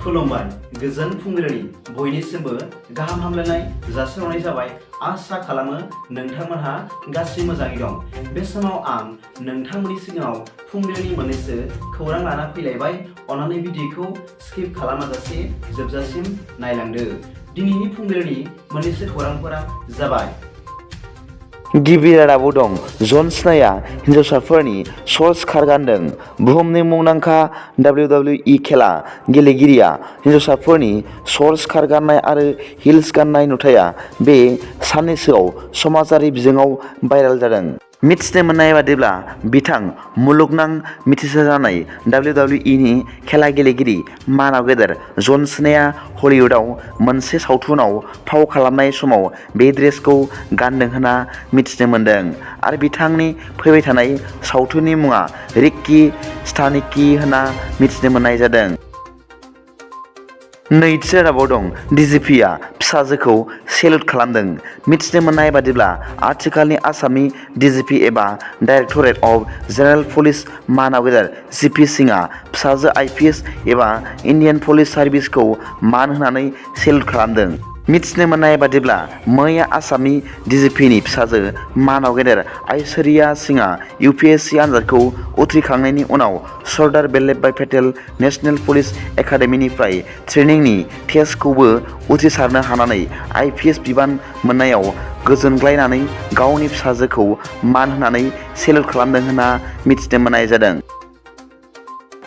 खुलुमबाय गोजोन फुंबिलिनि बयनिसिमबो गाहाम हामलायनाय जासिहरनाय जाबाय। आसा खालामो नोंथांमोनहा गासै मोजाङै दं। बे समाव आं नोंथांमोननि सिगाङाव फुंबिलिनि मोननैसो खौरां लाना फैलायबाय। अन्नानै भिडिअखौ स्किप खालामाजासे जोबजासिम नायलांदो। दिनैनि फुंबिलिनि मोननैसो खौरांफोरा जाबाय। गिबि रादाबाव दं जन स्नाया हिन्जावसाफोरनि शर्ट्स स्कार्ट गानदों। बुहुमनि मुंदांखा WWE खेला गेलेगिरिया हिन्जावसाफोरनि शर्ट्स स्कार्ट गाननाय आरो हिल्स गाननाय नुथाया बे साननैसोआव समाजारि बिजोङाव भाइरेल जादों। मिथिनो मोननाय बादिब्ला बिथां मुलुगनां मिथिसारजानाय WWEनि खेला गेलेगिरि मानाव गेदेर जन स्नाया हलीवुडआव मोनसे सावथुनाव फाव खालामनाय समाव बे ड्रेसखौ गानदों होनना मिथिनो मोनदों आरो बिथांनि फैबाय थानाय सावथुननि मुङा रिकी स्टानिकी होनना मिथिनो मोननाय जादों। नैथि रादाबाव दं DGPआ फिसाजोखौ सेल्युट खालामदों। मिथिनो मोननाय बादिब्ला आथिखालनि आसामनि DGP एबा डाइरेक्टरेट अफ जेनेरेल पुलिस मानाव गेदेर GP सिंहआ फिसाजो IPS एबा इन्डियान पुलिस सार्भिसखौ मान होनानै सेल्युट खालामदों। मिथिनो मोननाय बादिब्ला मैया आसामनि DGPनि फिसाजो मानाव गेदेर ऐश्वर्या सिंहआ UPSC आनजादखौ उथ्रिखांनायनि उनाव सरदार वल्लभभाई पेटेल नेशनेल पुलिस एकाडेमीनिफ्राय ट्रेनिंनि टेस्टखौबो उथ्रिसारनो हानानै IPS बिबान मोननायाव गोजोनग्लायनानै गावनि फिसाजोखौ मान होनानै सेल्युट खालामदों होनना मिथिनो मोननाय जादों।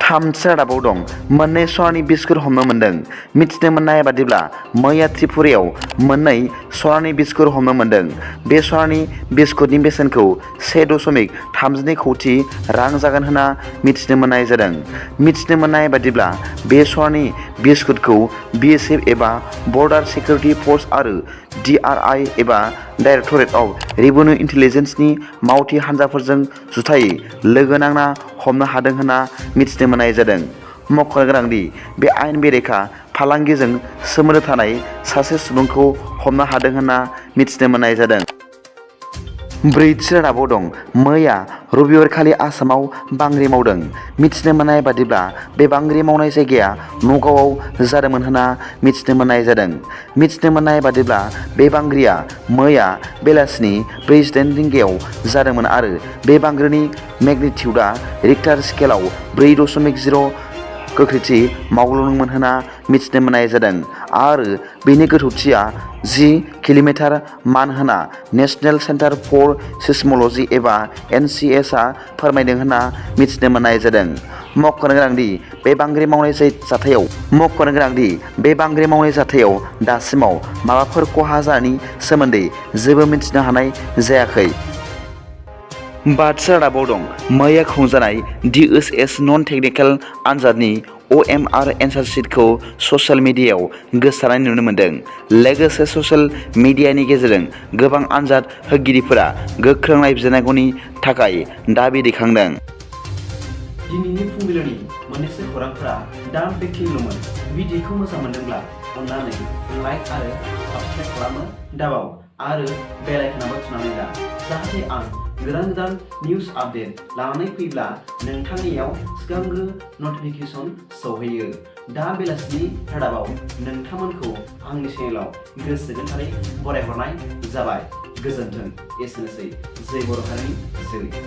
थामथि रादाबाव दं मोननै सनानि बिस्कुट हमनो मोनदों। मिथिनो मोननाय बादिब्ला मैया त्रिपुरायाव मोननै सनानि बिस्कुट हमनो मोनदों। बे सनानि बिस्कुटनि बेसेनखौ 1.32 कौटि रां जागोन होनना मिथिनो मोननाय जादों। मिथिनो मोननाय बादिब्ला बे सनानि बिस्कुटखौ BSF एबा बर्डार सिकिउरिटि फर्स आरो DRI एबा डाइरेक्टरेट अफ रेभिनिउ इन्टेलिजेन्सनि मावथि हान्जाफोरजों जुथायै लोगो नांना हमनो हादों होनना मिथिनो मोननाय जादों। मख'नो गोनांदि बे आयेन बेरेखा फालांगिजों सोमोन्दो थानाय सासे सुबुंखौ हमनो हादों होनना मिथिनो मोननाय जादों। ब्रैथि रादाबाव दं मैया रबिबारखालि आसामाव बांग्रि मावदों। मिथिनो मोननाय बादिब्ला बे बांग्रि मावनाय जायगाया नगावआव जादोंमोन होनना मिथिनो मोननाय जादों। मिथिनो मोननाय बादिब्ला बे बांग्रिया मैया बेलासिनि 4:10 रिंगायाव जादोंमोन आरो बे बांग्रिनि मेगनिटिउडआ रिक्टार स्केलाव 4.0 गोख्रैथि मावग्लुंदोंमोन होनना मिथिनो मोननाय जादों आरो बेनि गोथौथिया 10 किल'मिटार मान होना नेशनेल सेन्टार फर सिस्मोल'जि एबा NCS आ फोरमायदों होनना मिथिनो मोननाय जादों। मख'नो गोनांदि बे बांग्रि मावनाय जाथायाव दासिमाव माबाफोर खहा जानायनि सोमोन्दै जेबो मिथिनो हानाय जायाखै। बाथि रादाबाव दं मैया खुंजानाय DSS नन टेकनिकेल आनजादनि OMR एन्सार शीटखौ ससियेल मिडियायाव गोसारनाय नुनो मोन्दों। लोगोसे ससियेल मिडियानि गेजेरजों गोबां आनजाद होगिरिफोरा गोख्रों नायबिजिरनांगौनि थाखाय दाबि दैखांदों। दिनैनि फुंबिलिनि मोननैसो खौरांफोरा दा बेखिनिल'मोन। भिडिअखौ मोजां मोनदोंब्ला अन्नानै लाइक आरो साबस्क्राइब खालामनो दाबाव आरो बेल आइकनआव थुनानै ला जाहाथे आं गोदान निउज आपडेट लानानै फैब्ला नोंथांनियाव सिगांग्रो नटिफिकेसन सौहैयो। दा बेलासिनि रादाबाव नोंथांमोनखौ आंनि चेनेलाव गोसो गोथारै बरायहरनाय जाबाय। गोजोन्थों। एसेनोसै। जै बर' हारिनि जै।